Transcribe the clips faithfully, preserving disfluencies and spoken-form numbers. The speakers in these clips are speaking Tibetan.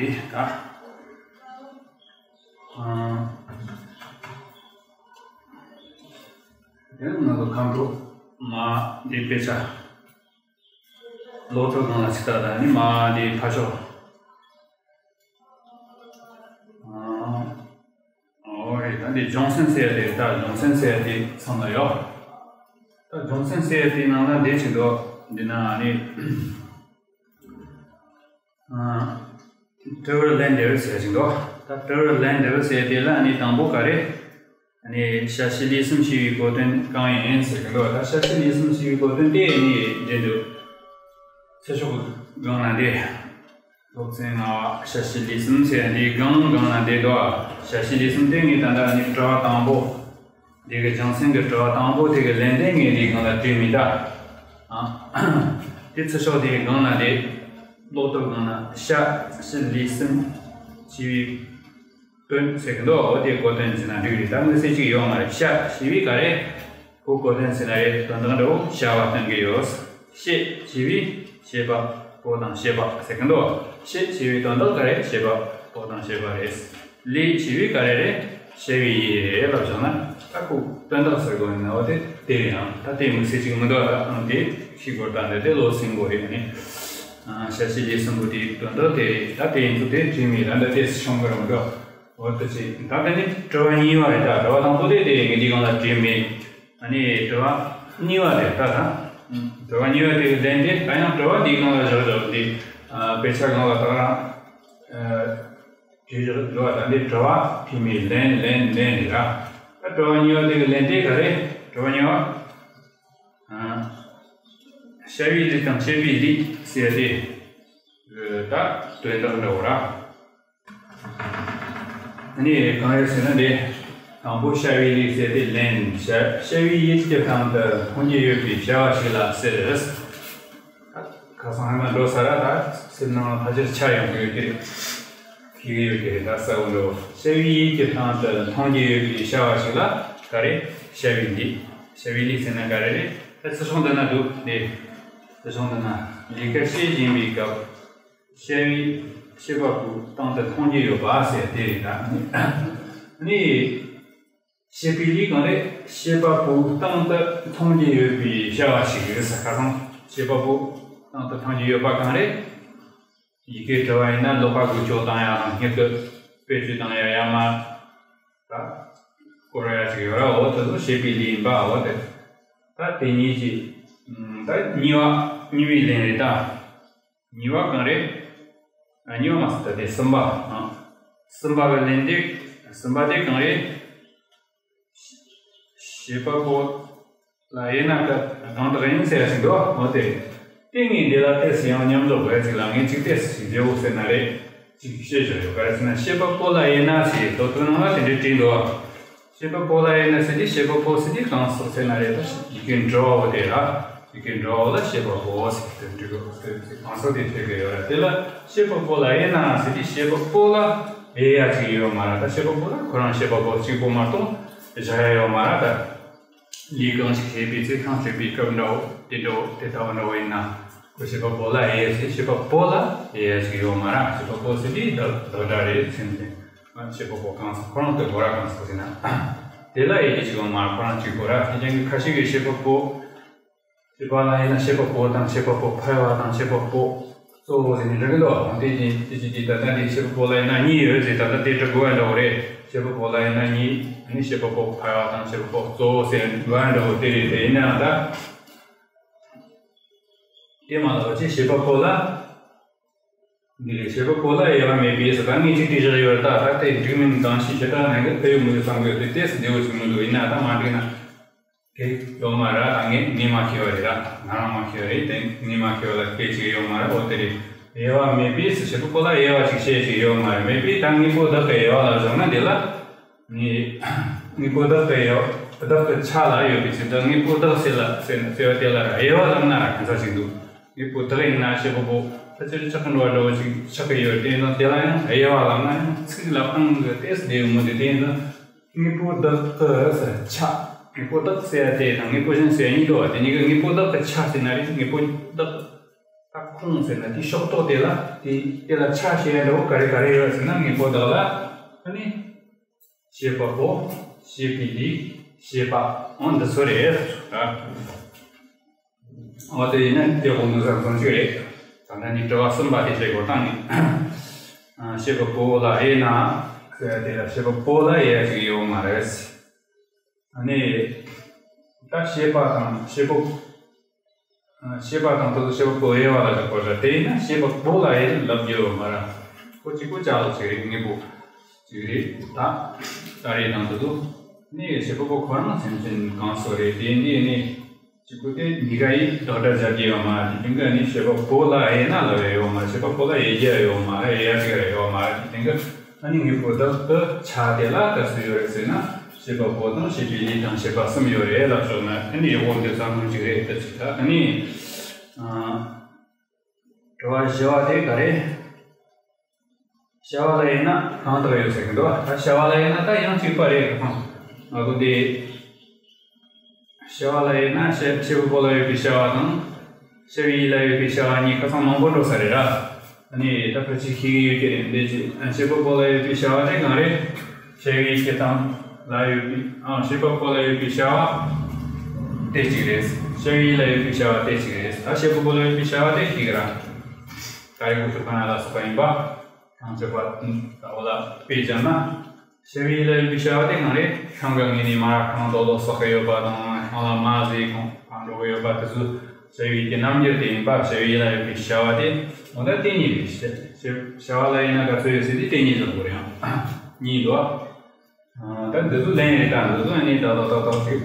ད། ཨ། དེ་ནི་ང་ཚོ་ཁམས་ཕྲུག་མ་འདི་དཔེ་ཆ། ལོ་ཐོ་གང་ལ་ཆི་ད་ད་ནི་མ་འདི་ཕ་ཤོ། ཨ། ཨོ་རེད། ད་འདི་ལྗོང་སེམས་ཟེར་ཡ་དེ་རེད། ད་ལྗོང་སེམས་ཟེར་ཡ་དེ་མཚམས་ལ་ཡོད། ད་ལྗོང་སེམས་ཟེར་ཡ་དེ་ནང་ལ་འདི་ཆེད་དུ་འདི་ན་ནི། སྤྲེའུར་ལན་འདེབས་ཟེར་གྱི་འདུག་ད་སྤྲེའུར་ལན་འདེབས་ཟེར་དེ་ལ་ནི་དང་པོ་ག་རེ། ནི་བྱ་བྱེད་ལས་གསུམ་ཞེས་པའི་གོ་དོན་གང་ཡིན་ཟེར་གྱི་འདུག་ད་བྱ་བྱེད་ལས་གསུམ་ཞེས་པའི་གོ་དོན་དེ་ནི་འདི་འདུག་ཚེ་ཕྱོགས་སྒང་ན་འདི། སློབ་ཚན་ལྔ་པ་བྱ་བྱེད་ལས་གསུམ་ཟེར་འདི་སྒང་སྒང་ན་འདི་འདུག་བྱ་བྱེད་ལས་གསུམ་དེ་ངས་ད་ལྟ་ནི་དྲི་བ་དང་པོ། འདི་གི་ལྗོང་སེམས་ཀྱི་དྲི་བ་དང་པོ་དེ་གི་ལན་དེ་ངས་འདི་སྒང་ལ་བྲིས་མེད་ད། ཨ། དེ་ཚེ་ཕྱོགས་དེའི་སྒང་ན་དེ། ཀློག་དེབ་སྒང་ན་བྱ་བྱེད་ལས་གསུམ་ཞེས་པའི་དོན་ཟེར་གི་འདུག་འོ་དེ་གོ་དོན་ཟེར་ན་འགྲིག་རེད། ད་དམིགས་བསལ་གཅིག་ཡོད་མ་རེད། བྱ་ཞེས་པའི་ག་རེ། ཁོ་གོ་དོན་ཟེར་ན་རེད། དོན་དག་འདྲ་བོ་བྱ་བ་སྟོན་གི་ཡོད། བྱེད་ཞེས་པའི་བྱེད་པ་པོ་དང་བྱེད་པ་ཟེར་གི་འདུག་བྱེད་ཞེས་པའི་དོན་དག་ག་རེ། བྱེད་པ་པོ་དང་བྱེད་པ་རེད། ལས་ཞེས་པའི་ག་རེ་རེད། བྱ་བའི་ཡིག་རེད་ལབ་བྱུང་ན་ད་ཁོ་དོན་དག་ཟེར་དགོས་ནི་འོ་དེ་དེ་རེད། ཡང་ད་དེ་དམིགས་བསལ་གཅིག་མི་འདུག་ད་ཨང་དེ་ཤེས་དགོས། ད་འདི་དེ་ལོ་སིང་པོ་རེད། ནི་བྱ་བྱེད་ལས་གསུམ་པོ་དེའི་དོན་དག་དེ་རེད། ད་དེ་ཡིན་ཚུལ་དེ་བྲིས་མེད། ད་འདི་དེ་སུ་ཤོང་གི་རུང་འདུག་འོ་དེ་ཅི་ད་དེ་ནི་དྲི་བ་གཉིས་པ་རེད། ད་དྲི་བ་དང་པོ་དེ་དེ་ངས་འདི་སྒང་ལ་བྲིས་མེད། ཨ་ནི་དྲི་བ་གཉིས་པ་རེད་ད། ད་དྲི་བ་གཉིས་པ་དེ་ལན་དེ་ད་ཡང་དྲི་བ་འདིའི་སྒང་ལ་བཞག་བཞག་འདི་དཔེ་ཆ་སྒང་ལ་ད་རང་བྲིས་བཞག་འདུག་ད་འདི་དྲི་བ་བྲིས་མེད། ལན་ལན་ལན་རེད་ར། ད་དྲི་བ་གཉིས་པ་དེ་གི་ལན་དེ་ག་རེ། དྲི་བ་གཉིས་པ། བྱ་བའི་ལས་དང་བྱེད་པའི་ལས་ཟེར་ཏེ། ད་དོན་དག་འདྲ་བོ་ར། ཨ་ནི་གང་རེད་ཟེར་ན་འདི། དང་པོ་བྱ་བའི་ལས་ཟེར་ཏེ་ལན། བྱ་བྱ་བའི་ཡུལ་གྱི་སྟེང་དུ་མཐོང་རྒྱུ་ཡོད་པའི་བྱ་བ་ཞིག་ལ་ཟེར། ཁ་སང་ཧ་མ་འགྲོ་ས་ར་ད་སེམས་ནང་ལ་ཕལ་ཆེར་ཆ་ཡོང་གི་ཡོད་ཀྱི་རེད། ཤེས་ཀྱི་ཡོད་ཀྱི་རེད། ད་གསལ་བོ་འགྲོ། བྱ་བའི་ཡུལ་གྱི་སྟེང་དུ་མཐོང་རྒྱུ་ཡོད་པའི་བྱ་བ་ཞིག་ལ་ག་རེ། བྱ་བའི་ལས། བྱ་བའི་ལས་ཟེར་ན་ག་རེ་རེད། ད་ཚུལ་བཞག་འདི་ན་འདུག་སྟེ། ཚུལ་བཞག་འདི་ན་ལས་ཀ་བྱེད་བཞིན་པའི་སྐབས། བྱ་བའི་བྱེད་པ་པོའི་སྟེང་དུ་མཐོང་རྒྱུ་ཡོད་པ་ཟེར་དེ་རེད་ད། ནི། བྱེད་པའི་ལས་གང་རེད། བྱེད་པ་པོའི་སྟེང་དུ་མཐོང་རྒྱུ་ཡོད་པའི་བྱ་བ་ཞིག་རེད་ཟེར། ཁ་སང་བྱེད་པ་པོའི་སྟེང་དུ་མཐོང་རྒྱུ་ཡོད་པ་གང་རེད། ཡི་གེ་འབྲི་བ་ཡིན་ན་ཀློག་པ་འགུལ་སྐྱོད་བཏང་ཡ་དང་། སྙན་དུ་དཔེ་བརྗོད་བཏང་ཡ་ཡ་མ་ད་སྐོར་ཡ་ཞིག་ཡོད་ར། འོ་དེ་ཚོ་བྱེད་པའི་ལས་ཡིན་པ། འོ་དེ་ད་དེ་གཉིས་ཀྱི་ད་གཉིས་པ་གཉིས་པའི་ལན་རེད་ད། གཉིས་པ་གང་རེད། ཨ། གཉིས་པ་མ་ཟད་ད་དེ་གསུམ་པ། ཨ། གསུམ་པ་གི་ལན་དེ། གསུམ་པ་དེ་གང་རེད། བྱེད་པ་པོ་ལ་དབྱེ་ན་སྐབས་གང་དག་ཡིན་ཟེར་ཞིག་འདུག་འོ་དེ་རེད། དེ་ངས་འདི་ལ་ཏོག་ཙམ་ཡང་མཉམ་འཇོག་དགོས་ཅིག་ལ་ངས་ཅིག་ཏོག་ཙམ་ཞིག་བརྗེ་བོ་ཟེར་ན་རེད། ཅིག་བཤད་བཞག་ཡོད། ག་རེ་ཟེར་ན་བྱེད་པ་པོ་ལ་དབྱེ་ན་ཞེས་སློབ་ཚན་ནང་ལ་དེ་འདྲས་བྲིས་འདུག་བྱེད་པ་པོ་ལ་དབྱེ་ན་ཟེར་དུས་བྱེད་པ་པོ་ཟེར་དུས་གང་ཟག་ཟེར་ན་རེད། ད་ཡི་གེ་འབྲི་བ་བོ་དེ་ར། ཡི་གེ་འབྲི་བ་ལ་བྱེད་པ་པོ་ཟེར་དུས་འབྲི་དགོས་ཟེར་དུས་གང་ཟག་དེ་ཐེག་གི་ཡོད་ར། དེ་ལ་བྱེད་པ་པོ་ལ་དབྱེ་ན་ཟེར་དུས་བྱེད་པ་པོ་ལ་དབྱེ་ཡ་ཅིག་ཡོད་མ་ར། ད་བྱེད་པ་པོ་ལ་ཁོ་རང་བྱེད་པ་པོ་གཅིག་པོ་མ་གཏོགས་བཞག་ཡ་ཡོད་མ་ར། ད་ལས་གང་ཞིག་བྱེད་པའི་ཚེ་ཁ་ཕྱོགས་པའི་སྐབས་འདྲ་བོ་དེ་འདྲ་བོ་དེ་ལྟ་བུ་འདྲ་བོ་ཡིན་ན། ཁོ་བྱེད་པ་པོ་ལ་དབྱེ་ཡ་ཟེར། བྱེད་པ་པོ་ལ་དབྱེ་ཡ་ཅིག་ཡོད་མ་ར། བྱེད་པ་པོ་ཟེར་དུས་བདག་བདག་སྒྲ་རེད་ཟེར་ནས། ང་བྱེད་པ་པོ་གང་ཟག་ཁོ་རང་དེ་གོ་ར། གང་ཟག་ཟེར་ན། དེ་ལ་དབྱེ་རྒྱུ་ཅིག་ཡོད་མ་རེད། ཁོ་རང་གཅིག་པོ་ར། དེ་རྐྱེན་གྱིས་ཁ་ཤས་ཀྱིས་བྱེད་པ་པོ། བྱེད་པ་ལ་དབྱེ་ན་བྱེད་པ་པོ་དང་བྱེད་པ་པོ་ཕལ་བ་དང་བྱེད་པ་པོ་གཙོ་བོ་ཟེར་ནས་འགྲོ་གི་འདུག་དེ་རྐྱེན་དེ་རྐྱེན་གྱིས་ད་ལྟ་འདི་བྱེད་པ་པོ་ལ་དབྱེ་ན་གཉིས་ཡོད་ཟེར། ད་ལྟ་དེ་འདྲ་དགོས་པ་འདྲ་བོ་རེད། བྱེད་པ་པོ་ལ་དབྱེ་ན་གཉིས། ཨ་ནི་བྱེད་པ་པོ་ཕལ་བ་དང་བྱེད་པ་པོ་གཙོ་བོ་ཟེར་དགོས་པ་འདྲ་བོ་དེ་རེད། དེ་ཡིན་ནའང་ད། དེ་མ་ལབ་ཅེས་བྱེད་པ་པོ་ལ། འདི་ལས་བྱེད་པ་པོ་ལ་དབྱེ་བ་མེད་པས་ཟེར། ད་ངས་ཅིག་བྲིས་བཞག་ཡོད་རེད། ད་ད་དེ་འགྲིག་མིན་གང་ཤེས་ཞེ་དྲག་ནང་གི་ཕན་ཡོན་མི་འདུག་བསམ་གི་ཡོད་དེ། ཏོག་ཙམ་བདེ་བོ་ཅིག་མི་འདུག་ཡིན་ན་ད་མ་འགྲིག་ན་དེ་ཡོད་མ་རེད། ད་ངས་ངས་མ་ཤེས་པ་རེད། ད་ང་རང་མ་ཤེས་པ་རེད། དེ་ངས་མ་ཤེས་པ་ལ་སྐད་ཅིག་ཡོད་མ་རེད། འོ་དེ་རེད། དབྱེ་བ་མེད་པས་ཟེར། བྱེད་པ་པོ་ལ་དབྱེ་བ་ཅིག་བྱས་ཅིག་ཡོད་མ་རེད། མེད་པས་ད་དངོས་པོ་བདག་གི་དབྱེ་བ་ལ་བཞག་ན་འདི་ལ། ནི། དངོས་པོ་བདག་གི་ཡོད། བདག་གི་ཆ་ལ་ཡོད་པའི་ཚེ་ད་དངོས་པོ་བདག་ཟེར་ལ་ཟེར་ཟེར་བ་དེ་ལ་དབྱེ་བ་ལབ་ན་ར་གང་ཟག་ཅིག་འདུག་དངོས་པོ་བདག་ཡིན་ན་བྱེད་པ་པོ་ཕལ་ཆེར་ཆགས་ཀྱི་འགྲོ་བ་འདྲ་བོ་ཅིག་ཆགས་ཀྱི་ཡོད། དེ་ཡིན་ཙང་དེ་ལ་ཡང་དབྱེ་བ་ལབ་ན་ཡང་ཚིག་ལབ་སྟངས་ཀྱི་ཏོག་ཙམ་བདེ་བོ་མི་འདུག་དེ་ཡིན་ཙང་དངོས་པོ་བདག་གི་ཟེར་ཆ། དངོས་པོ་བདག་ཟེར་ཡ་དེ་དང་དངོས་པོ་གཞན་ཟེར་ཡ་གཉིས་འདུག་བ། དེ་གཉིས་ཀྱི་དངོས་པོ་བདག་གི་ཆ་ཟེར་ན་རེད། དངོས་པོ་བདག་ད་ཁུངས་ཟེར་ན་དེའི་ཕྱོགས་གཏོགས་དེ་ལ་དེ་དེ་ལ་ཆ་ཤས་འདྲ་བོ་ག་རེ་ག་རེ་ཡོད་ཟེར་ན། དངོས་པོ་བདག་ལ་ཨ་ནི་བྱེད་པ་པོ། བྱེད་པའི་ལས། བྱེད་པ། འོ་འདི་ཚོ་རེད། འོ་དེ་ཡིན་ན་དེ་དགོངས་དོན་ཙམ་ཙམ་ཞིག་རེད། ད་ལྟ་ནི་དྲི་བ་གསུམ་པ་དེ་བྱེད་དགོས་སྟངས་ནི། བྱེད་པ་པོ་ལ་དབྱེ་ན། དེ་ལ་བྱེད་པ་པོ་ལ་དབྱེ་ཡ་ཞིག་ཡོད་མ་རེད། ཨ་ནི། ད་བྱེད་པ་དང་བྱེད་པ། བྱེད་པ་དང་དེ་ཚོ་བྱེད་པ་པོ་དབྱེ་བ་ལ་གོ་ར། དེ་ཡིན་ན་བྱེད་པ་པོ་ལ་དབྱེ་ལབ་རྒྱུ་ཡོད་མ་རེད། ཁོ་གཅིག་པོ་ཅ་ལག་ཅིག་རེད། དངོས་པོ་ཅིག་རེད། ད་ད་རེས་དང་དེ་ཚོ་ནི་བྱེད་པ་པོ་ཁོ་རང་སེམས་ཅན་གང་སོ་རེད། དེ་འདི་ནི་གཅིག་པོ་དེ་གཉིས་ཀ་ཡིས་བདག་སྒྲ་སྦྱར་གྱི་ཡོད་མ་རེད། དེ་འདྲ་ནི་བྱེད་པ་པོ་ལ་དབྱེ་ན་ལབ་ཡ་ཡོད་མ་རེད། བྱེད་པ་པོ་ལ་དབྱེ་རྒྱུ་ཡོད་མ་རེད། དབྱེ་ཡ་ཅིག་ར་ཡོད་མ་རེད། དེ་འདྲ། ཨ་ནི་དངོས་པོ་བདག་ཏུ་ཆ་དེ་ལ་ག་ཚོད་ཡོད་རེད་ཟེར་ན། བྱེད་པ་པོ་དང་བྱེད་པའི་ལས་དང་བྱེད་པ་གསུམ་ཡོད་རེད་ལབ་ཆོག་ན། ཨ་ནི་ཡག་པོ་འདི་ཙམ་ཙམ་ཅིག་རེད། ད་ཅིག་ད་ཨ་ནི། ཨ། དྲི་བ་བཞི་བ་དེ་ག་རེད། བྱ་བ་ལ་དབྱེ་ན་གང་དག་ཡོད་ཟེར་གི་འདུག་ད་བྱ་བ་ལ་དབྱེ་ན་ད་ཡང་གཅིག་པ་རེད། ཁོང་ང་ཚོ་དེ། བྱ་བ་ལ་དབྱེ་ན་བྱ་བྱེད་པ་པོ་ལ་ཡོད་པའི་བྱ་བ་དང་། བྱ་བའི་ཡུལ་ལ་ཡོད་པའི་བྱ་བ་གཉིས་ཁ་སང་མང་པོ་འགྲོ་ས་རེད་ར། ཨ་ནི་ད་ཕལ་ཆེར་ཤེས་ཀྱི་ཡོད་ཀྱི་རེད། འདི་ཅི་ཨ་བྱེད་པ་པོ་ལ་ཡོད་པའི་བྱ་བ་དེ་གང་རེད། བྱ་བའི་ཡུལ་གྱི་དང་ལ་ཡོད་པའི་ཨ་བྱེད་པ་པོ་ལ་ཡོད་པའི་བྱ་བ་དེ་གཅིག་རེད། བྱ་བའི་ཡུལ་ལ་ཡོད་པའི་བྱ་བ་དེ་གཅིག་རེད། ད་བྱེད་པ་པོ་ལ་ཡོད་པའི་བྱ་བ་དེ་ཤེས་ཀྱི་ར། ད་རེས་གོ་ཆོད་ག་ན་ལ་སོགས་པ་ཡིན་པ། གང་བྱེད་པ་ད་འོ་ལ་དཔེ་བྱས་ན། བྱ་བའི་ཡུལ་ལ་ཡོད་པའི་བྱ་བ་དེ་གང་རེད། ཁྲང་ག་ངོས་ནས་མ་ར་ཁྲང་རྡོ་ལོ་སོག་གི་ཡོད་པ་དང་། ཁྲང་ལ་མ་ཟེ་ཁོང་ཁྲང་འགྲོ་གི་ཡོད་པ་དེ་ཚོ་བྱ་བའི་ཡུལ་གྱི་རྣམ་འགྱུར་དེ་ཡིན་པ། བྱ་བའི་ཡུལ་ལ་ཡོད་པའི་བྱ་བ་དེ་འོ་ད་དེ་གཉིས་རེད། བྱ་བྱ་བ་ལ་དབྱེ་ན་ག་ཚོད་ཡོད་ཟེར་དུས་དེ་གཉིས་ལ་གོ་རེད་ཨང་། གཉིས་འདུག་ད་འདི་ཚོ་ལན་རེད། ད་འདི་ཚོ་ཨ་ནི་ད་ད་ད་ད་ཅིག་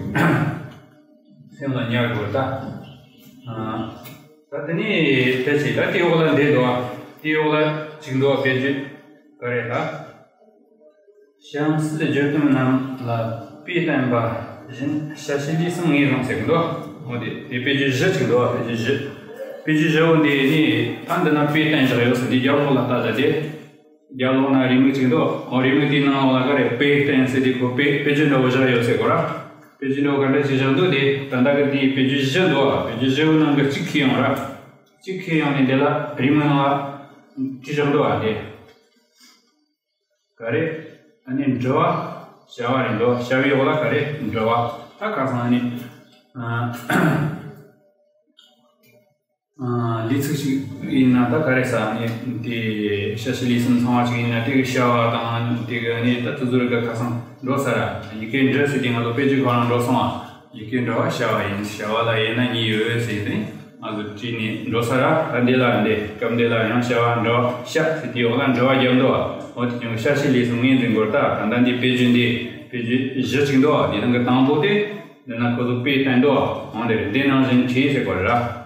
སེམས་ལ་ཉར་དགོས་ད། ད་དེ་ནས་ཕལ་ཆེར་ད་དེའི་འོག་ལ་འདི་འདུག་དེའི་འོག་ལ་ཅིག་འདུག་དཔེ་བརྗོད་ག་རེ་ད། བྱང་སེམས་བརྗོད་དོན་རྣམས་ལ་དཔེ་བསྟན་པ་བཞིན། བྱ་བྱེད་ལས་གསུམ་ངོས་བཟུང་ཟེར་གི་འདུག་འོ་དེ་དེ་དཔེ་བརྗོད་བཞི་ཅིག་འདུག་དཔེ་བརྗོད་བཞི། དཔེ་བརྗོད་བཞི་བོ་འདི་ནི་ད་འདི་ན་དཔེ་བསྟན་བཞག་ཡོད་ཟེར། འདི་རྒྱབ་ལོགས་ལ་ལྟ་ད་དེ། རྒྱབ་ལོགས་ན་རེའུ་མིག་ཅིག་འདུག་འོ་རེའུ་མིག་དེའི་ནང་ལོགས་ལ་ག་རེ་དཔེ་བསྟན་ཟེར་དེ་ཁོ་དཔེ་དཔེ་བརྗོད་འདྲ་བོ་བཞག་ཡོད་ཟེར་གོ་ར། དཔེ་བརྗོད་འདྲ་བོ་ག་འདྲ་ཞིག་བཞག་འདུག་དེ་ད་ལྟ་གི་དེའི་དཔེ་བརྗོད་བཞི་འདུག་དཔེ་བརྗོད་བཞི་བོ་ནང་གི་གཅིག་ཁྱེར་ཡོང་ར། གཅིག་ཁྱེར་ཡོང་ནས་འདི་ལ་རེའུ་མིག་ནང་ལ་བྲིས་བཞག་འདུག་ཨ་དེ། ག་རེ། ཨ་ནི་འབྲི་བ། བྱ་བ་རེད་འདུག་བྱ་བའི་འོག་ལ་ག་རེ་འབྲི་བ། ད་ཁ་སང་ནི། ཨ། ཨ། ལས་ཚིག་ཅིག་ཡིན་ན་ད་ག་རེ་ཟ་ནི་དེ་བྱ་བྱེད་ལས་གསུམ་ཚང་བ་ཅིག་ཡིན་ན་དེ་གི་བྱ་བ་དང་དེ་གི་ནི་ད་དེ་ཚོ་རིགས་ཁ་སང་འགྲོ་ས་ར། ཡི་གེ་འབྲི་ཟེར་དེ་ང་ཚོ་དཔེ་ཆ་ཁོ་རང་འགྲོ་སོང་བ། ཡི་གེ་འབྲི་བ་བྱ་བ་ཡིན། བྱ་བ་ལ་དབྱེ་ན་གཉིས་ཡོད་ཟེར་ཏེ་ང་ཚོ་བྲིས་ནས་འགྲོ་ས་ར། ད་འདི་ལ་འདི་སྐབས་འདི་ལ་ཡང་བྱ་བ་འབྲི་བ་བྱ་ཟེར་དེའི་འོག་ལ་འབྲི་བ་བརྒྱབ་འདུག་བ། འོ་དེ་ཀྱང་བྱ་བྱེད་ལས་གསུམ་ངོས་འཛིན་དགོས། ད་ད་ལྟ་འདི་དཔེ་བརྗོད་འདི་དཔེ་བརྗོད་བཞི་ཅིག་འདུག་བ། དེ་ནང་གི་དང་པོ་དེ་འདི་ན་ཁོ་ཚོ་དཔེ་བསྟན་འདུག་བ། འོ་འདི་རེད། འདི་ནང་བཞིན་བྲིས་ཟེར་དགོས་རེད་ར།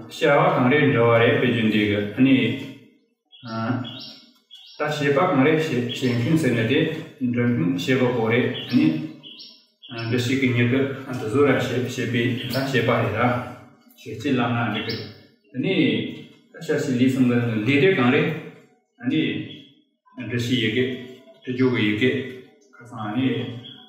བྱ་བ་གང་རེད། འབྲི་བ་རེད། དཔེ་བརྗོད་འདི་གི་ཨ་ནི། ད་བྱེད་པ་གང་རེད། བྱེད་བྱེད་མཁན་ཟེར་ན་དེ་འབྲི་མཁན་བྱེད་པ་པོ་རེད། ཨ་ནི་འབྲི་བྱེད་ཀྱི་མྱུ་གུ་དེ་ཚོ་ར་བྱེད་བྱེད་པའི་ད་བྱེད་པ་རེད་ར། བྱེད་ཅེས་ལབ་ན་འགྲིག་གི། དེ་ནས་ད་བྱ་བྱེད་ལས་གསུམ་གི་ལས་དེ་གང་རེད། ཨ་ནི། འབྲི་བྱེད་ཡི་གེ། འབྲི་རྒྱུ་གི་ཡི་གེ། ཁ་སང་ནི།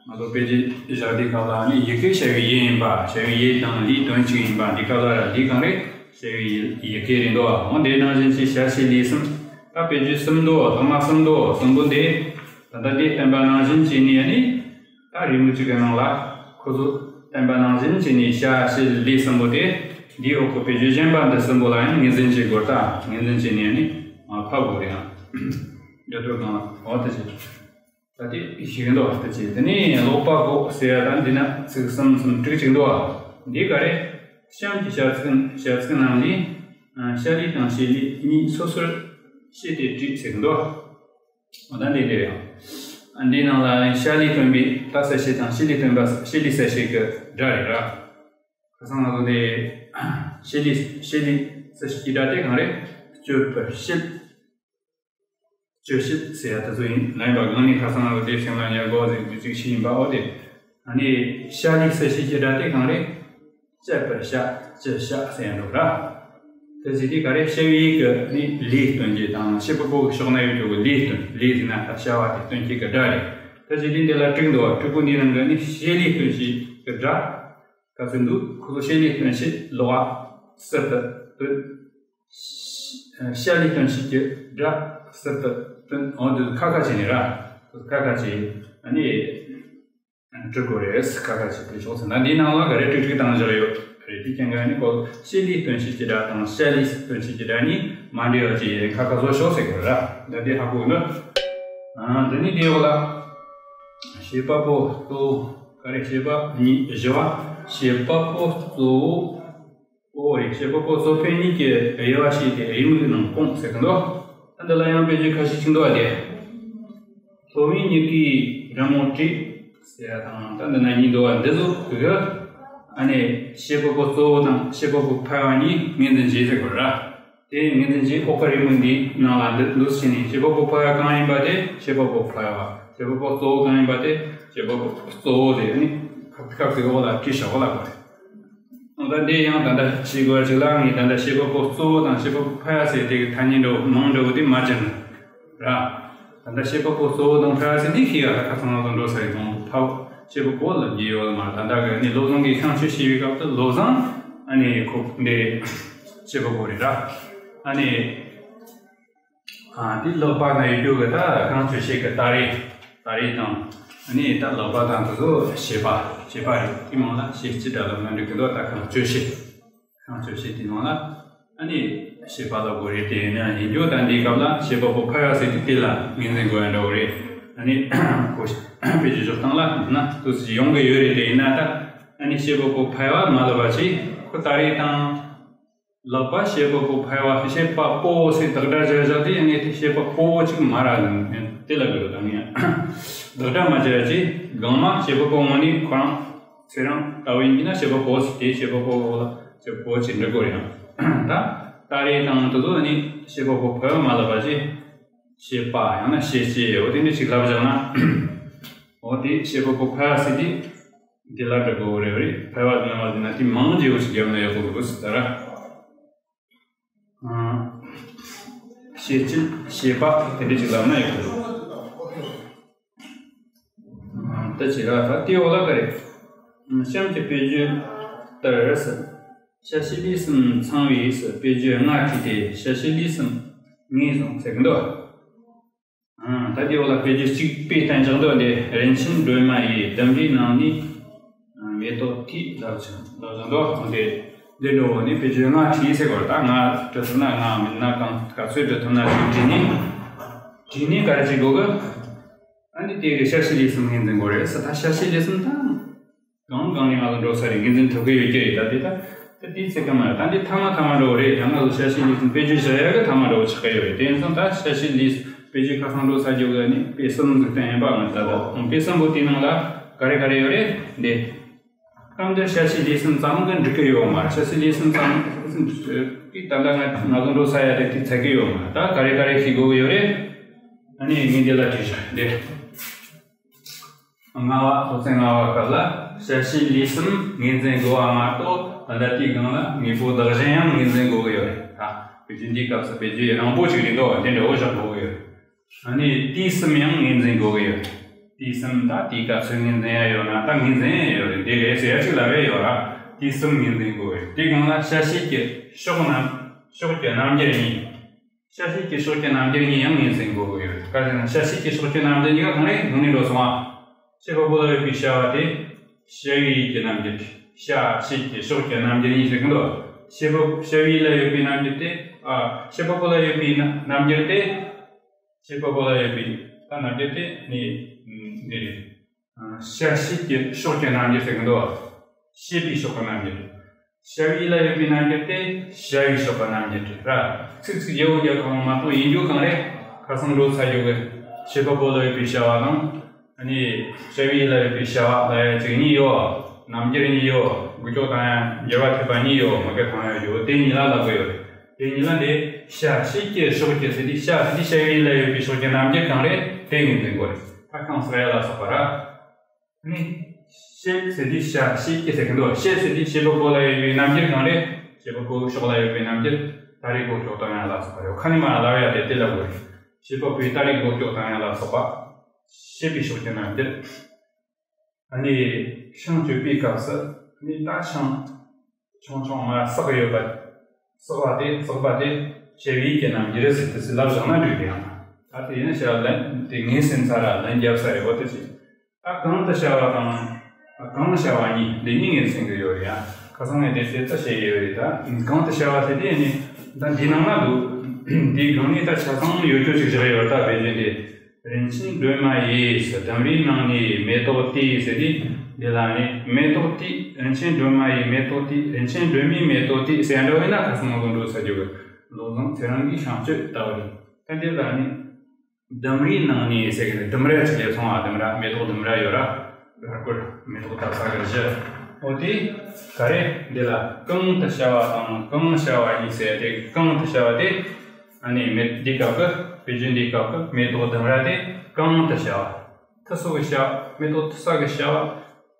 ང་ཚོ་དཔེ་ཆ་བཞག་དུས་སྐབས་ལ་ནི་ཡི་གེ་བྱ་བའི་ཡུལ་ཡིན་པ། བྱ་བའི་ཡུལ་དང་ལས་དོན་གཅིག་ཡིན་པ། འདི་སྐབས་ལ་ར་ལས་གང་རེད། བྱ་བའི་ཡུལ་ཡི་གེ་རེད་འདུག་འོ་འདི་ནང་བཞིན་གྱི་བྱ་བྱེད་ལས་གསུམ། ད་དཔེ་བརྗོད་གསུམ་འདུག་ལྷག་མ་གསུམ་འདུག་གསུམ་པོ་འདི། ད་ལྟ་འདི་བསྟན་པ་ནང་བཞིན་བྱས་ནས་ནི། ད་རེའུ་མིག་གཅིག་གི་ནང་ལ་ཁོ་ཚོ་བསྟན་པ་ནང་བཞིན་བྱས་ནས་བྱ་བྱེད་ལས་གསུམ་པོ་དེ། འདིའི་འོག་གི་དཔེ་བརྗོད་གཞན་པ་འདི་གསུམ་པོ་ལ་ཡང་ངོས་འཛིན་བྱེད་དགོས། ད་ངོས་འཛིན་བྱས་ནས་ནི་ཕབ་དགོས་རེད་ཨང་། འདི་ལྟར་གང་ལ་འོ་དེ་བྱེད། ད་དེ་ཞིག་འདུག་དེ་བྱེད། དེ་ནས་ཀློག་པ་གོ་ཟེར་ཡ་ད་འདི་ན་ཚིག་གསུམ་གསུམ་དྲུག་ཅིག་འདུག་འདི་ག་རེ། གཤམ་གྱི་བྱ་ཚིག་བྱ་ཚིག་རྣམས་ལས། བྱ་ལས་དང་བྱེད་ལས་གཉིས་སོ་སོར་ཕྱེ་སྟེ་བྲིས་ཟེར་གི་འདུག་འོ་ད་འདི་འདི་རེད། འདིའི་ནང་ལ་བྱ་ལས་སྟོན་པའི་ད་གསལ་བྱེད་དང་བྱེད་ལས་སྟོན་པ་བྱེད་ལས་གསལ་བྱེད་ཀྱི་སྒྲ་རེད་ར། ཁ་སང་ང་ཚོ་དེ་བྱེད་ལས་བྱེད་ལས་གསལ་བྱེད་ཀྱི་སྒྲ་དེ་གང་རེད། སྤྱོད་པར་བྱེད། སྤྱོད་བྱེད་ཟེར་ཡ་དེ་ཚོ་ཡིན་ལབ་ཡིན་པ། གང་ནས་ཁ་སང་ང་ཚོ་དེ་སེམས་ལ་ཉར་དགོས་ཟེར་དུས་ཚིག་ཞིག་ཡིན་པ། འོ་དེ་ཨ་ནི་བྱ་ལས་གསལ་བྱེད་ཀྱི་སྒྲ་དེ་གང་རེད། སྤྱད་པར་བྱ། སྤྱི་བྱ་ཟེར་ཡ་འདུག་ར། དེ་ཟེར་དུས་ག་རེ། བྱ་བའི་ཡུལ་གྱི་ནི་ལས་སྟོན་རྒྱུ་དང་། བྱེད་པ་པོ་གི་ཕྱོགས་ན་ཡོད་རྒྱུ་གི་ལས་སྟོན། ལས་ཟེར་ན་ད་བྱ་བ་དེ་སྟོན་བྱེད་ཀྱི་སྒྲ་རེད། དེ་ཟེར་དུས་འདི་ལ་དྲུག་འདུག་བ། དྲུག་པོ་འདིའི་ནང་གི་ནི་བྱེད་ལས་སྟོན་བྱེད་ཀྱི་སྒྲ་ག་ཚོད་འདུག་ཁོ་ཚོ་བྱེད་ལས་སྟོན་བྱེད་ལོགས་ཀ་ཟུར་དུ་ དོན། ཤ་ལས་དོན་བྱེད་ཀྱི་སྒྲ་ཟུར་དུ་དོན་འོ་དེ་ཁ་ཁ་བྱས་ནས་ར། ཁ་ཁ་བྱས་ཨ་ནི་འབྲི་དགོས་རེད། ཁ་ཁ་བྱས་དེ་ཤོག་ཟེར་ན་འདིའི་ནང་ལ་ག་རེ་ཀྲིག་ཀྲིག་བཏང་བཞག་ཡོད་རེད། དེ་ཀྱང་ག་ནི་ཁོ་ཤེ་ལས་དོན་བྱེད་ཀྱི་སྒྲ་དང་ཤ་ལས་དོན་བྱེད་ཀྱི་སྒྲ་གཉིས་མ་འདྲེས་པ་ཅིག་ཡིན། ཁ་ཁ་བཟོ་ཤོག་ཟེར་དགོས་ར། ད་དེ་ཧ་གོ་ནི། ཨ་འདི་ནི་དེའོ་ལ། བྱེད་པ་པོ་གཙོ་བོ་ག་རེ། བྱེད་པ་གཉིས་བཞི་བ། བྱེད་པ་པོ་གཙོ་བོ། ཨོ་རེད། བྱེད་པ་པོ་གཙོ་ཕལ་གཉིས་ཀྱི་དབྱེ་བ་ཕྱེ་སྟེ་རེའུ་མིག་ནང་སྤུངས་ཟེར་གི་འདུག་ད་འདི་ལ་ཡང་དཔེ་བརྗོད་ཁ་ཤས་ཤིག་འདུག་པ་དེ། ལྷོ་མོའི་མྱུ་གུའི་རི་མོ་བྲིས་ཟེར་ཡ་དང་། ད་འདི་ན་གཉིས་འདུག་པ་འདི་ཚོ་གི། ཨ་ནི་བྱེད་པ་པོ་གཙོ་བོ་དང་བྱེད་པ་པོ་ཕལ་བ་གཉིས་ངོས་འཛིན་བྱེད་ཟེར་དགོས་ར། དེ་ངོས་འཛིན་བྱེད། ཨོ་ཀ་རི་མོ་འདིའི་ནང་ལ་འདི་འདུག་སེ་བྱས་ནས་བྱེད་པ་པོ་ཕལ་བ་གང་ཡིན་པ་དེ་བྱེད་པ་པོ་ཕལ་བ། བྱེད་པ་པོ་གཙོ་བོ་གང་ཡིན་པ་དེ་བྱེད་པ་པོ་གཙོ་བོ་དེ། ཨ་ནི་ཁ་ཁ་ཟེར་འོག་ལ་བྲིས་བཞག་གོ་ལ་དགོས་རེད། ད་འདི་ཡང་ད་ལྟ་ཤེས་དགོས་ཅིག་ལ། ངས་ད་ལྟ་བྱེད་པ་པོ་གཙོ་བོ་དང་བྱེད་པ་པོ་ཕལ་བ་ཟེར་དེ་གི་ཐ་སྙད་འདྲ་བོ་མང་འདྲ་བོ་དེ་མ་བརྗོད་ན་ར། ད་ལྟ་བྱེད་པ་པོ་གཙོ་བོ་དང་ཕལ་བ་ཟེར་འདི་ཤེས་ཡ་ད་ཁ་སང་ང་ཚོ་འགྲོ་ས་ཡི་དང་ཕལ་བྱེད་པ་པོ་ལབ་ཀྱི་ཡོད་མ་རེད། ད་ལྟ་གི་ནི་བློ་བཟང་གིས་ཤིང་ཆུ་ཤེས་པའི་སྐབས་དུ་བློ་བཟང་ཨ་ནི་ཁོ་འདི་བྱེད་པ་པོ་རེད་ར། ཨ་ནི། ཨ་དེ་ལག་པ་ན་ཡོད་རྒྱུ་གི་ད་ཤིང་ཆུ་ཤེས་གི་སྟ་རེ། སྟ་རེ་དང་། ཨ་ནི་ད་ལག་པ་དང་དེ་ཚོ་བྱེད་པ། བྱེད་པ་རེད། དེ་མང་ལ་ཤེས་ཅི་འདྲ་ལ་མ་འགྲིག་གི་འདུག་ད་ཤིང་ཆུ་ཤེས། ཤིང་ཆུ་ཤེས་དེ་མང་ལ། ཨ་ནི་བྱེད་པ་ལ་དགོས་རེད། དེ་ཡིན་ན་ཡིན་རྒྱུ་ད་འདིའི་སྐབས་ལ་བྱེད་པ་པོ་ཕལ་བ་ཟེར་དུས་དེ་ལ་ངོས་འཛིན་དགོས་ཡ་འདྲ་བོ་རེད། ཨ་ནི་གོ་དཔེ་ཅིག་འཇོག་སྟངས་ལ་འདི་ན་དུས་ཚོད་ཡོང་གི་ཡོད་རེད། དེ་ཡིན་ན་ད་ཨ་ནི་བྱེད་པ་པོ་ཕལ་བ་མ་ལབ་པ་བྱས་ཁོ་སྟ་རེ་དང་། ལག་པ་བྱེད་པ་པོ་ཕལ་བ། བྱེད་པ་པོ་ཟེར་བདག་སྒྲ་སྦྱར་བཞག་དེ་ངས་དེ་བྱེད་པ་པོ་ཅིག་མ་ར་ནི་དེ་ལ་དགོས་དང་ངས་བདག་སྒྲ་མ་སྦྱར་ཅིག་གང་མ་བྱེད་པ་པོ་ངོ་ནི་ཁོ་རང་ཚེ་རིང་ལྟ་བུ་ཡིན་གྱི་ན་བྱེད་པ་པོ་ཟེར་དེ་བྱེད་པ་པོ་ལ་བྱེད་པ་པོ་ཅིག་འབྲི་དགོས་རེད། ཡང་ད་སྟ་རེ་དང་དེ་ཚོ་ནི་བྱེད་པ་པོ་ཕལ་བ་མ་ལབ་པ་ཅིག་བྱེད་པ་ཡང་ན་བྱེད་ཅེས་འོ་དེ་འདྲ་ཅིག་ལབ་བཞག་ན་འོ་དེ་བྱེད་པ་པོ་ཕལ་བ་ཟེར་དེ། འདི་ལ་འདྲ་དགོས་རེད་རེད། ཕལ་བ་ལ་བ་ཟེར་ན་དེ་མང་ཆེ་བ་ཞིག་བརྒྱབ་ན་ཡག་པོ་འདུག་ཟེར་ད་ར། ཨ། ཤེས་བྱེད་བྱེད་པ་དེ་འདྲ་ཅིག་ལབ་ན་ཡག་པོ་འདུག་ཨ། ད་ཅི་ར་ད་དེ་འོག་ལ་ག་རེ། གཤམ་གྱི་དཔེ་བརྗོད་ལྟར་ཟེར། བྱ་བྱེད་ལས་གསུམ་ཚང་བའི་ཟེར། དཔེ་བརྗོད་ལྔ་བྲིས་ཏེ་བྱ་བྱེད་ལས་གསུམ་ངོས་བཟུང་ཟེར་གི་འདུག་ཨ། ད་དེའི་འོག་ལ་དཔེ་བརྗོད་གཅིག་པའི་བསྟན་བཞག་འདུག་འདི་རིན་ཆེན་སྒྲོན་མ་ཡི་ལྡུམ་རའི་ནང་ནས་མེ་ཏོག་ཐིག་ལབ་ཅིང་ལབ་བཞག་འདུག་འདི་འདི་འདྲ་བོ་ནི་དཔེ་བརྗོད་ལྔ་བྲིས་ཟེར་བ་རེད། ད་ལྔ་བྲིས་ཐུབ་ན་ལྔ་མིན་ན་གང་ག་ཚོད་བྲིས་ཐུབ་ན་ཞིག་བྲིས་ནས་བྲིས་ནས་ག་རེ་བྱེད་དགོས་གི། ཨ་ནི་དེ་གི་བྱ་བྱེད་ལས་གསུམ་ངོས་འཛིན་དགོས་རེད་ཟེར། ད་བྱ་བྱེད་ལས་གསུམ་ད། གང་གང་ནས་ང་ལ་འགྲོ་ས་རེད། ངོས་འཛིན་ཐུབ་ཀྱི་ཡོད་ཀྱི་རེད། ད་དེ་ད་ད་དེའི་ཚིག་གི་མ་རེད། ད་འདི་ཐ་མ་ཐ་མ་འགྲོ་རེད། ཡང་ང་ཚོ་བྱ་བྱེད་ལས་གསུམ་དཔེ་བརྗོད་བྱ་ཡག་གི་ཐ་མ་འགྲོ་ཆགས་ཀྱི་ཡོད་རེད། དེ་ཡིན་ཙང་ད་བྱ་བྱེད་ལས་དཔེ་བརྗོད་ཁ་སང་འགྲོ་ས་རྒྱུ་གི་ནི་དཔེ་གསུམ་ཟིག་བསྟན་ཡིན་པ་ང་ད་ད་དཔེ་གསུམ་པོ་དེའི་ནང་ལ་ག་རེ་ག་རེ་ཡོད་རེད་འདི། སྐབས་འདིར་བྱ་བྱེད་ལས་གསུམ་ཙམ་གྱིས་འགྲིག་གི་ཡོད་མ་རེད། བྱ་བྱེད་ལས་གསུམ་ཙམ་གྱིས་ད་ལྟ་ང་ང་ཚོ་འགྲོ་ས་ཡ་དེ་དེ་ཚད་ཀྱི་ཡོད་མ་རེད། ད་ག་རེ་ག་རེ་ཤེས་དགོས་ཀྱི་ཡོད་རེད། ཨ་ནི་ངས་འདི་ལ་བྲིས་བཞག་འདི། ལྔ་པ། སློབ་ཚན་ལྔ་པ་སྐབས་ལ་བྱ་བྱེད་ལས་གསུམ་ངོས་འཛིན་དགོས་པ་མ་གཏོགས་ད་ལྟ་དེའི་སྒང་ལ་དངོས་པོ་བདག་གཞན་ཡང་ངོས་འཛིན་དགོས་ཀྱི་ཡོད་རེད། ད་དཔེ་བརྗོད་འདིའི་སྐབས་སུ་དཔེ་བརྗོད་རིང་པོ་ཞིག་རེད་འདུག་འདི་འདྲ་བོ་བཞག་དགོས་ཀྱི་ཡོད་རེད། ཨ་ནི་དུས་གསུམ་ཡང་ངོས་འཛིན་དགོས་ཀྱི་ཡོད་རེད། དུས་གསུམ་ད་དེའི་སྐབས་སུ་ངོས་འཛིན་ཡ་ཡོད་ན་ད་ངོས་འཛིན་ཡ་ཡོད་རེད། འདི་རེད་ཟེར་ཡ་ཅིག་ལབ་ཡ་ཡོད་ར། དུས་གསུམ་ངོས་འཛིན་དགོས་ཀྱི་ཡོད་རེད། དེའི་སྒང་ལ་བྱ་བྱེད་ཀྱི་ཕྱོགས་རྣམ་ཕྱོགས་ཀྱི་རྣམ་འགྱུར་གཉིས། བྱ་བྱེད་ཀྱི་ཕྱོགས་ཀྱི་རྣམ་འགྱུར་གཉིས་ཡང་ངོས་འཛིན་དགོས་ཀྱི་ཡོད། ག་རེ་ཟེར་ན་བྱ་བྱེད་ཀྱི་ཕྱོགས་ཀྱི་རྣམ་འགྱུར་གཉིས་ཀ་གང་རེད། གང་ནས་འགྲོ་སོང་ཨ། བྱེད་པ་པོ་ལ་ཡོད་པའི་བྱ་བ་དེ་བྱ་བའི་ཡིད་ཀྱི་རྣམ་འགྱུར། བྱ་བྱེད་ཀྱི་ཕྱོགས་ཀྱི་རྣམ་འགྱུར་གཉིས་ཟེར་གི་འདུག་བྱེད་པ་བྱ་བའི་ཡིད་ལ་ཡོད་པའི་རྣམ་འགྱུར་དེ། ཨ། བྱེད་པ་པོ་ལ་ཡོད་པའི་རྣམ་རྣམ་འགྱུར་དེ། བྱེད་པ་པོ་ལ་ཡོད་པའི་ད་རྣམ་འགྱུར་དེ་ནི་འདི་རེད། བྱ་བྱེད་ཀྱི་ཕྱོགས་ཀྱི་རྣམ་འགྱུར་ཟེར་གི་འདུག་བྱེད་པའི་ཕྱོགས་ཀྱི་རྣམ་འགྱུར། བྱ་བའི་ཡིད་ལ་ཡོད་པའི་རྣམ་འགྱུར་དེ་བྱ་བའི་ཕྱོགས་ཀྱི་རྣམ་འགྱུར་རེད་ར། ཚིག་ཚིག་རྒྱལ་པོ་རྒྱལ་གང་མ་གཏོགས་ཡིན་རྒྱུ་གང་རེད། ཁ་སང་འགྲོ་ཚར་རྒྱུ་གི་བྱེད་པ་པོ་ལ་ཡོད་པའི་བྱ་བ་དང་། ཨ་ནི་བྱ་བའི་ཡིད་ལ་ཡོད་པའི་བྱ་བ་ལ་ཡ་ཅིག་གཉིས་ཡོད། རྣམ་འགྱུར་གཉིས་ཡོད། འགུལ་སྐྱོད་བཏང་ཡ་འགྱུར་བ་ཐེབས་པ་གཉིས་ཡོད། མ་གི་བཏང་ཡ་ཡོད། དེ་གཉིས་ལ་ལབ་དགོས་ཡོད་རེད། དེ་གཉིས་ལ་འདི་བྱ་བྱེད་ཀྱི་ཕྱོགས་ཀྱི་ཟེར་དུས་བྱ་ཟེར་དུས་བྱ་བའི་ཡིད་ལ་ཡོད་པའི་ཕྱོགས་ཀྱི་རྣམ་འགྱུར་གང་རེད་དེ་ངོས་འཛིན་དགོས་རེད། ད་ཁང་བཟོ་ཡ་ལ་སོགས་པ་ར། ནི། བྱེད་ཟེར་དུས་བྱ་བྱེད་ཀྱི་ཟེར་གི་འདུག་བྱེད་ཟེར་དུས་བྱེད་པ་པོ་ལ་ཡོད་པའི་རྣམ་འགྱུར་གང་རེད། བྱེད་པ་པོའི་ཕྱོགས་ལ་ཡོད་པའི་རྣམ་འགྱུར། སྟ་རེ་འགུལ་སྐྱོད་བཏང་ཡ་ལ་སོགས་པ་རེད། ཁ་ནས་མར་ལབ་ཡ་དེ་དེ་ལ་དགོས་རེད། བྱེད་པ་པོའི་སྟ་རེ་འགུལ་སྐྱོད་བཏང་ཡ་ལ་སོགས་པ། བྱེད་པའི་ཕྱོགས་ཀྱི་རྣམ་འགྱུར། ཨ་ནི། ཤིང་གཅོད་པའི་སྐབས་སུ་ནི་ད་ཤིང་ཆུང་ཆུང་མར་བསགས་ཡོད་པ། བསགས་པ་དེ་བསགས་པ་དེ་བྱ་བའི་ཡིད་ཀྱི་རྣམ་འགྱུར་ཟེར་དུས་སུ་ལབ་བཞག་ན་འགྲིག་གི་ཡང་ན། ད་དེ་ཡིན་ན་བྱ་བ་ལན་དེ་ངོས་ཟིན་ཚར་ར་ལན་བརྒྱབ་ཚར་རེད་འོ་དེ་བྱས། ད་གང་དུ་བྱ་བ་དང་། གང་བྱ་བ་གཉིས་འདི་གཉིས་ངོས་ཟིན་གྱི་ཡོད་རེད་ཡ། ཁ་སང་ནས་དེ་བཤད་ཚར་བཤད་ཡོད་རེད་ད། གང་དུ་བྱ་བ་དེ་དེ་ནི་ད་འདི་ནང་ན་འདུག་འདིའི་སྒང་ནས་ད་ཆ་ཚང་ཡོད་རྒྱུ་ཞིག་བཞག་ཡོད་ད་བེད་སྤྱོད་འདི། རིན་ཆེན་སྒྲོན་མ་ཡིས་ལྡུམ་རའི་ནང་ནས་མེ་ཏོག་དེ་ཟེར་དུས་འདི་ལ་ནི་མེ་ཏོག་དེ་རིན་ཆེན་སྒྲོན་མ་ཡིས་མེ་ཏོག་དེ་རིན་ཆེན་སྒྲོན་མའི་མེ་ཏོག་དེ་ཟེར་འགྲོ་ཡིན་ན་ཁ་སང་ལོ་འགྲོ་ཚར་རྒྱུ་གི་ལོ་བཟང་ཚེ་རིང་གི་བྱང་སྤྱོད་ལྟ་བུ་རེད། ད་འདི་ལ་ནི། ལྡུམ་རའི་ནང་ནས་ཟེར་གི་ནི་ལྡུམ་ར་ཅིག་ལས་སོང་བ། ལྡུམ་ར་མེ་ཏོག་ལྡུམ་ར་ཡོད་ར། ར་སྐོར་མེ་ཏོག་བཏབ་ས་གི་གཞི། འོ་དེ་ག་རེ་འདི་ལ་གང་དུ་བྱ་བ་དང་གང་བྱ་བ་གཉིས་ཟེར་ཏེ་གང་དུ་བྱ་བ་དེ། ཨ་ནི་མེ་འདི་སྐབས་ཀྱི་བེད་སྤྱོད་འདི་སྐབས་ཀྱི་མེ་ཏོག་ལྡུམ་ར་དེ་གང་དུ་བྱ་བ། ཐུ་སོ་གི་བྱ་བ་མེ་ཏོག་ཐུ་ས་གི་བྱ་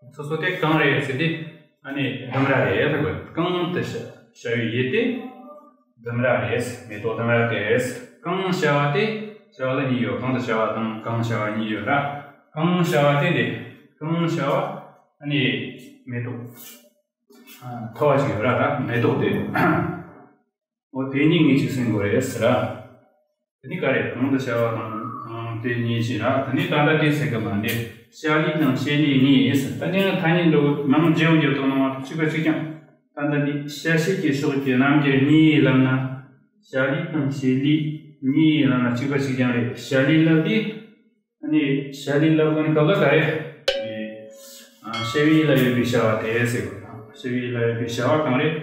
བ། ཐུ་སོ་དེ་གང་རེད་ཟེར་ཏེ། ཨ་ནི་ལྡུམ་ར་རེད་ལ་གོ་གང་དུ་བྱ་བྱ་བའི་ཡུལ་དེ། ལྡུམ་ར་རེད། མེ་ཏོག་ལྡུམ་ར་དེ་རེད། གང་བྱ་བ་དེ་བྱ་བ་ལ་གཉིས་ཡོད། གང་དུ་བྱ་བ་དང་གང་བྱ་བ་གཉིས་ཡོད་ར། གང་བྱ་བ་དེ་རེད། གང་བྱ་བ་ཨ་ནི་མེ་ཏོག་ཐོ་བ་ཅིག་ཡོད་ར། ད་མེ་ཏོག་དེ་འོ་དེ་གཉིས་ངེས་ཅིག་ཟིན་དགོས་རེད་ཟེར་ར། དེ་ནི་ག་རེ་གང་དུ་བྱ་བ་དང་དེ་གཉིས་ཅིག་ར། དེ་ནི་ད་ལྟ་དེ་ཟེར་གི་མ་འདི་བྱ་ལས་དང་བྱེད་ལས་གཉིས་ཟེར། ད་ནི་ཐ་སྙད་འགྲོ་མང་བརྗེ་བོ་རྒྱབ་དང་ནང་བ་གཅིག་པ་གཅིག་རྐྱང་། ད་ལྟ་འདི་བྱ་བྱེད་ཀྱི་ཕྱོགས་ཀྱི་རྣམ་འགྱུར་གཉིས་ལབ་ན། བྱ་ལས་དང་བྱེད་ལས་གཉིས་ལབ་ན་གཅིག་པ་གཅིག་རྐྱང་རེད། བྱ་ལས་ལབ་དུས། ཨ་ནི་བྱ་ལས་ལབ་དགོས་ནི་སྐབས་ལ་ག་རེ། ཨ་བྱ་བའི་ཡུལ་ལ་ཡོད་པའི་བྱ་བ་དེ་ཟེར་དགོས། བྱ་བའི་ཡུལ་ལ་ཡོད་པའི་བྱ་བ་གང་རེད།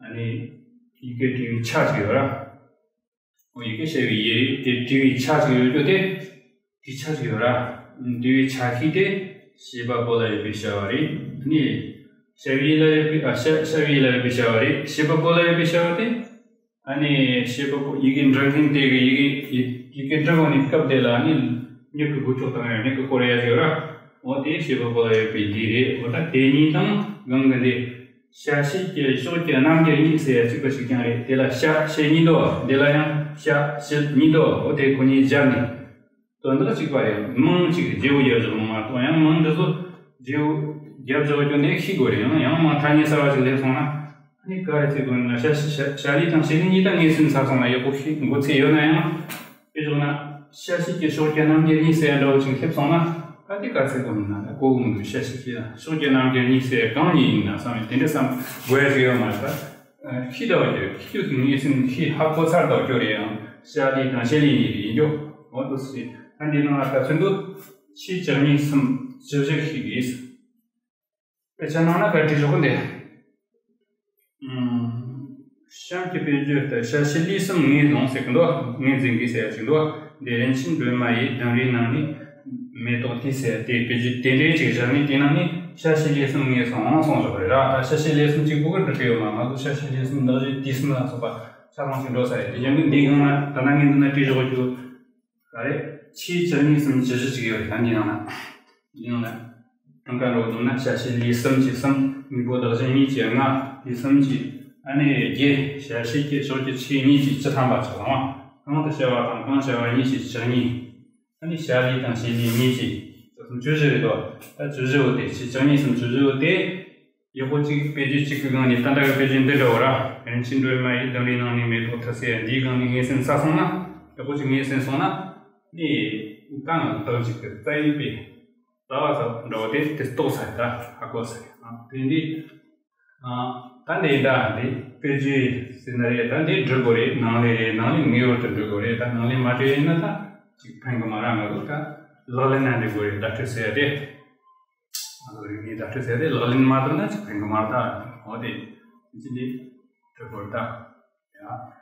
ཨ་ནི་ཡི་གེ་བྲི་བའི་ཆ་ཅིག་ཡོད་ར། འོ་ཡི་གེ་བྱ་བའི་ཡི་རེད་དེ་བྲི་བའི་ཆ་ཅིག་ཡོད་རྒྱུ་དེ། དེ་ཆ་ཞིག་ཡོད་ར། དེ་བའི་ཆ་ཤས་དེ་བྱེད་པ་པོ་ལ་ཡོད་པའི་བྱ་བ་རེད། ནི། བྱ་བའི་ལ་ཡོད་པའི་ཨ་བྱ་བྱ་བའི་ལ་ཡོད་པའི་བྱ་བ་རེད། བྱེད་པ་པོ་ལ་ཡོད་པའི་བྱ་བ་དེ། ཨ་ནི་བྱེད་པ་པོ་ཡི་གེ་འབྲི་མཁན་དེ་གི་ཡི་གེ་ཡི་ཡི་གེ་འབྲི་བ་ནི་སྐབས་དེ་ལ་ནི་མྱུ་གུ་འགོ་ཚུགས་དང་ཡང་མྱུ་གུ་སྐོར་ཡ་ཞིག་ཡོད་ར། འོ་དེ་བྱེད་པ་པོ་ལ་ཡོད་པའི་ལས་རེད། འོ་ད་དེ་གཉིས་དང་གང་གི་འདི། བྱ་བྱེད་ཀྱི་ཕྱོགས་ཀྱི་རྣམ་འགྱུར་གཉིས་ཟེར་ཡ་གཅིག་པ་ཞིག་ཀྱང་རེད། དེ་ལ་བྱ་བྱེད་གཉིས་འདུག་འདི་ལ་ཡང་བྱ་བྱེད་གཉིས་འདུག་འོ་དེ་ཁོ་གཉིས་སྦྱར་ནས། དོན་དག་གཅིག་པ་རེད། མིང་གཅིག་བརྗེ་བོ་རྒྱབ་བཞག་མ་གཏོགས་ཡང་མིང་འདི་ཚོ་བརྗེ་བོ་རྒྱབ་བཞག་རྒྱུ་འདི་ཤེས་དགོས་རེད། ཡང་ཡང་མིང་ཐ་སྙད་གསར་བ་ཞིག་སླེབས་སོང་ན། ཨ་ནི་ག་རེ་ཟེར་དགོས་ན་བྱ་བྱ་བྱ་ལས་དང་བྱེད་ལས་གཉིས་ད་ངོས་ཟིན་ཚར་སོང་ན་ཡག་པོ་ཤེས་མགོ་ཚོས་ཡོད་ན་ཡང་། དེ་བཞག་ན་བྱ་བྱེད་ཀྱི་ཕྱོགས་ཀྱི་རྣམ་འགྱུར་གཉིས་ཟེར་ཡ་འདྲ་བོ་ཅིག་སླེབས་སོང་ན། ད་དེ་ག་ཚོད་དགོས་མིན་ན་གོ་གི་མི་འདུག་བྱ་བྱེད་ཀྱི་ཕྱོགས་ཀྱི་རྣམ་འགྱུར་གཉིས་ཟེར་གང་གཉིས་ཡིན་ན་བསམ་ཡོད། དེ་འདྲ་བསམ་དགོས་ཡ་ཞིག་ཡོད་མ་རེད་ད། ཤེས་འདྲ་བ་ཅིག་ཤེས་རྒྱུ་གི་ངེས་ཟིན་ཤེས་ཧ་གོ་ཚར་འདྲ་བ་ཅིག་རེད། ཡང་བྱ་ལས་དང་བྱེད་ལས་གཉིས་རེད་ཡིན་རྒྱུ། འོ་འདུག་སེ་ད་འདི་ནང་ལ་ག་ཚོད་འདུག་ཕྱི་བཅུ་གཉིས་སུམ་བཅུ་བཞི་ཞིག་རེད། དཔེ་ཆ་ནང་ན་ག་བྲིས་བཞག་གི་འདུག་གཤམ་གྱི་དཔེ་བརྗོད་ལྟར་བྱ་བྱེད་ལས་གསུམ་ངོས་བཟུང་ཟེར་གི་འདུག་ངོས་འཛིན་དགོས་ཟེར་ཡ་ཅིག་འདུག་འདི་རིན་ཆེན་སྒྲོན་མ་ཡིས་ལྡུམ་རའི་ནང་ནས་མེ་ཏོག་དེ་ཟེར་ཡ་དེ་དཔེ་བརྗོད་དེ་འདྲའི་ཅིག་བཞག་ནས་དེ་ནང་ནས་བྱ་བྱེད་ལས་གསུམ་ངོས་བཟུང་གསུངས་བཞག་རེད་ར། ད་བྱ་བྱེད་ལས་གསུམ་གཅིག་པོ་གི་འགྲིག་གི་ཡོད་མ་མ་གཏོགས་བྱ་བྱེད་ལས་གསུམ་གདགས་གཞི་དུས་གསུམ་ལ་སོགས་པ་ཆ་ཚང་ཞིག་འགྲོ་ས་རེད། དེ་ཀྱང་འདི་སྒང་ན་ད་ལྟ་ངས་འདི་ན་བྲིས་བཞག་རྒྱུ། ག་རེ། ཕྱིའི་བཅུ་གཉིས་སུམ་ཅུ་བཞི་ཅིག་ཡོད་རེད། ད་འདི་ནང་ན། འདི་ནང་ན། གྲངས་ཀ་འགྲོ་བསྡོམས་ན་བྱ་བྱེད་ལས་གསུམ་གྱིས་གསུམ། དངོས་པོ་གདགས་གཞི་གཉིས་ཀྱིས་ལྔ། དེ་གསུམ་གྱིས། ཨ་ནི་བརྒྱད། བྱ་བྱེད་ཀྱི་ཕྱོགས་ཀྱི་ཆོས་གཉིས་ཀྱིས་བཅུ་ཐམ་པ་ཆགས་སོང་བ། གང་དུ་བྱ་བ་དང་གང་བྱ་བ་གཉིས་ཀྱིས་བཅུ་གཉིས། ཨ་ནི་བྱ་ལས་དང་བྱེད་ལས་གཉིས་ཀྱིས་བཅུ་གསུམ་བཅུ་བཞི་རེད་དོ། ད་བཅུ་བཞི་བོ་དེ་ཕྱིའི་བཅུ་གཉིས་སུམ་ཅུ་བཞི་བོ་དེ། ཡག་པོ་གཅིག་དཔེ་བརྗོད་གཅིག་གི་སྒང་ནས་ད་ལྟ་གི་དཔེ་བརྗོད་འདི་འདྲ་བོ་ར། རིན་ཆེན་སྒྲོན་མ་ཡིས་ལྡུམ་རའི་ནང་ནས་མེ་ཏོག་དེ་ཟེར་འདིའི་སྒང་ནས་ངོས་ཟིན་ཚར་སོང་ན། ཡག་པོ་གཅིག་ངོས་ཟིན་སོང་ན། ནི། ད་ང་ཚོ་ཏང་གཅིག་གི་རྩ་བའི་དཔེ། རྩ་བ་ཟབ་འདྲ་བོ་དེ་དེ་རྟོགས་ཚར་ད་ཧ་གོ་ཚར་ཡ། དེ་འདི། ད་འདི་འདྲ་འདི་དཔེ་བརྗོད་ཟེར་ན་རེད། ད་འདི་འགྲུབ་དགོས་རེད། ནང་ལས་རེད། ནང་ལས་ངེས་པར་དུ་འགྲུབ་དགོས་རེད། ད་ནང་ལས་མ་འགྲུབ་ཡིན་ན་ད་ཅིག་ཕན་གི་མ་ར། ང་ཚོ་ད་ལག་ལེན་ན་འགྲིག་དགོས་རེད། བརྡ་སྤྲོད་ཟེར་ཡ་དེ། ང་ཚོ་རིག་གནས་བརྡ་སྤྲོད་ཟེར་དེ་ལག་ལེན་མ་བསྟར་ན་ཅིག་ཕན་གི་མ་རེད་ད། འོ་དེ་ཅི་འདི་གྲོས་བསྐོར་ད། ཡ།